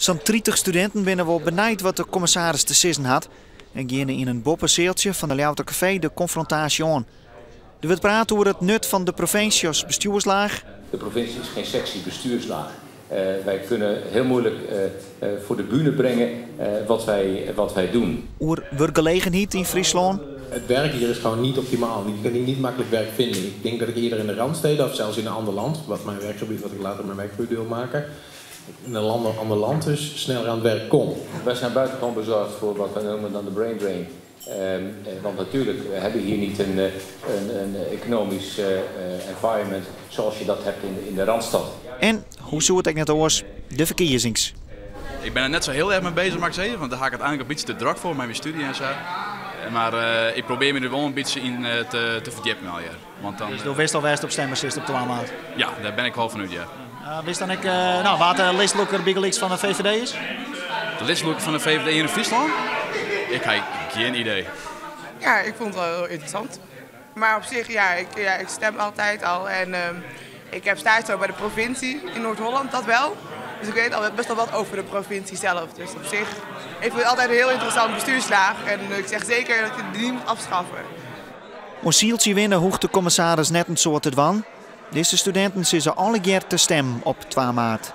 Sa'n 30 studinten binne wol benijd wat de kommissaris te sizzen hat en geane yn in boppesealtsje fan de Ljouwerter Kafee de konfrontaasje oan. Der wurdt praat oer it nut fan de provinsje as bestjoerslaach. De provincie is geen sexy bestuurslaag. Wij kunnen heel moeilijk voor de bühne brengen wat wij doen. Oer wurkgelegenheid yn Fryslân. Het werk hier is gewoon niet optimaal. Je kunt hier niet makkelijk werk vinden. Ik denk dat ik eerder in de Randsteden of zelfs in een ander land, wat mijn werkgebied, wat ik later mijn werkgebied wil maken, in een ander land dus sneller aan het werk kom. Wij zijn buitengewoon bezorgd voor wat wij noemen dan de brain drain. Want natuurlijk, we hebben hier niet een economisch environment zoals je dat hebt in de Randstad. En, hoe soe it ek net oars, de ferkiezings. Ik ben er net zo heel erg mee bezig, mag ik zeggen, want daar ga ik uiteindelijk een beetje te druk voor met mijn studie en zo. Maar ik probeer me er wel een beetje in te verdiepen al, ja. Want dan, Dus do witst al wêr'tst op stimme silst op 2 maart? Ja, daar ben ik wel vanuit, ja. Witst dan ek, no, wa't de listlûker bygelyks fan de VVD is? De listlûker fan de VVD yn Fryslân? Ik ha gjin idee. Ja, ik vond het wel heel interessant. Maar op zich, ja, ik stem altijd al. En ik heb stage bij de provincie in Noord-Holland, dat wel. Dus ik weet al best wel wat over de provincie zelf. Dus op zich, ik vind het altijd een heel interessant bestuurslaag. En ik zeg zeker dat je die niet moet afschaffen. Oan sealtsje winne hoecht de kommissaris net in soad te dwaan. Dizze studinten sizze allegear te stimmen op 2 maart.